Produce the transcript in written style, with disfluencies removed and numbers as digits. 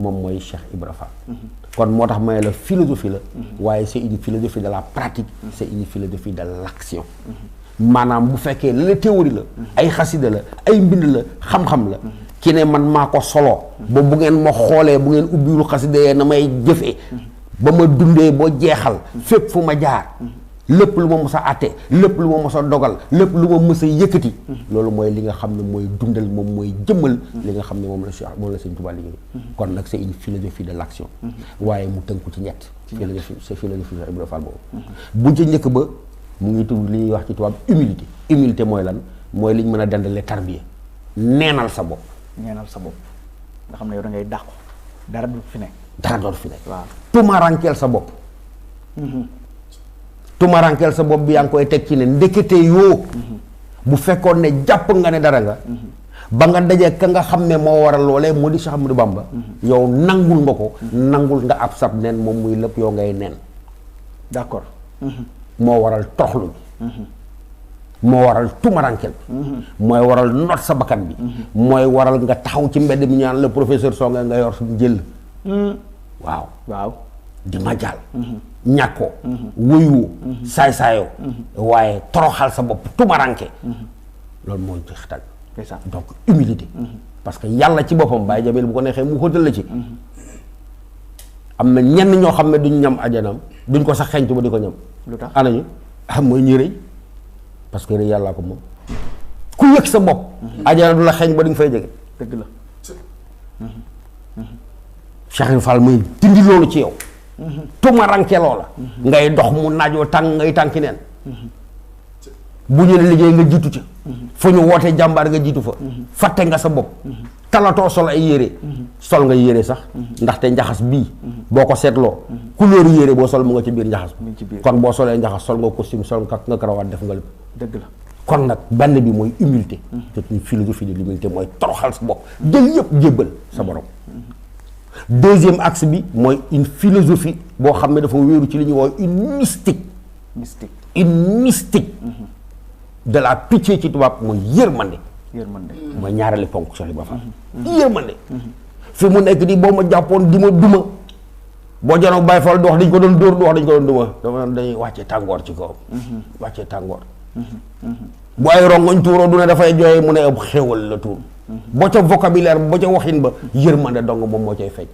moom mooy Cheikh Ibra Fall. kon moo tax may la philosophie la. waaye c'est une philosophie de la pratique. c'est une philosophie de l'action. maanaam bu fekkee la théorie la. ay xasida la ay mbind la xam-xam la. ki ne man maa ko solo. ba bu ngeen ma xoolee bu ngeen ubbiwul xasida yee na may jëfee. ba ma dundee boo jeexal. fépp fu ma jaar. lépp lu ma mës a àtte lépp lu ma mës a dogal lépp lu ma mës a yëkkati. loolu mooy li nga xam ne mooy dundal moom mooy jëmmal. li nga xam ne moom la Sëñ Tuubaa liggéey. kon nag c'est une philosophie de l'action. waaye mu tënku ci ñett. philosophie c'est philosophie Cheikh Ibra Fall boobu. bu ca njëkk ba mu ngi tudd li ñuy wax ci tubaab humilité. humilité mooy lan mooy li ñu mën a dendalee tarbiya neenal sa bopp. neenal sa bopp nga xam ne yow da ngay dàqu dara du fi nekk. dara doon fi nekk. waaw tumarankeel sa bopp. tumarankeel sa bopp bi yaa ngi koy teg ci ne ndekete yoo. bu fekkoon ne jàpp nga ne dara nga. ba nga dajee ka nga xam ne moo waral loolee moo di Cheikh Ahmadou Bamba. yow nangul nga ko. nangul nga ab sab nen moom muy lépp yow ngay nen. d'accord. moo waral toroxlu bi. moo waral tumarankeel bi. mooy waral not sa bakkan bi. mooy waral nga taxaw ci mbedd mi ñaan le professeur Songe nga yor jël. waaw waaw. di ma jàll. ñàkkoo. wëyoo. saay-saayoo. waaye toroxal sa bopp tumaranke. loolu mooy ci xetal. c'est ça donc humilité. parce que yàlla ci boppam Baye Jabel bu ko neexee mu xóotal la ci. am na ñenn ñoo xam ne duñ ñam ajanam duñ ko sax xeeñtu ba di ko ñam. lu tax anañu mooy ñi rëy parce que rëy yàllaa ko moom. ku yëg sa bopp. ajana du la xeeñ ba di nga fay jege. dëgg la. Cheikh Ibra Fall mooy dindi loolu ci yow. tumaranke loola. ngay dox mu naajoo tàng ngay tànki neen. bu ñu ne liggéey nga jiitu ca. fu ñu wootee jàmbaar nga jiitu fa. fàtte nga sa bopp. talatoo sol ay yére. sol nga yére sax. ndaxte njaxas bii. boo ko seetloo. couleur yére boo sol mu nga ci biir njaxas. mu ngi ci biir kon boo solee njaxas sol nga costume sol nga karawaat def nga lépp. dëgg la. kon nag benn bi mooy humilité. c'est une philosophie de l'humilité mooy toroxal sa bopp. jël yëpp jébbal sa borom. deuxième axe bi mooy une philosophie boo xam ne dafa wéeru ci li ñuy woowe une mystique. mystique. une mystique. de la pitié ci tubaab mooy yërmande. yërmande. mooy ñaareelu ponk Cheikh Ibra Fall. yërmande. fi mu nekk nii boo ma jàppoon di ma duma. boo janoog Baye Fall du wax dañ ko doon dóor du wax dañ ko doon duma dama dañuy wàccee tàngoor ci kawam. wàccee tàngoor. bu ay rongoñ tuuroo du ne dafay jooy mu ne ab xéwal la tuur. boo ca vocabulaire boo ca waxin ba yërmande dong moom moo cay feeñ.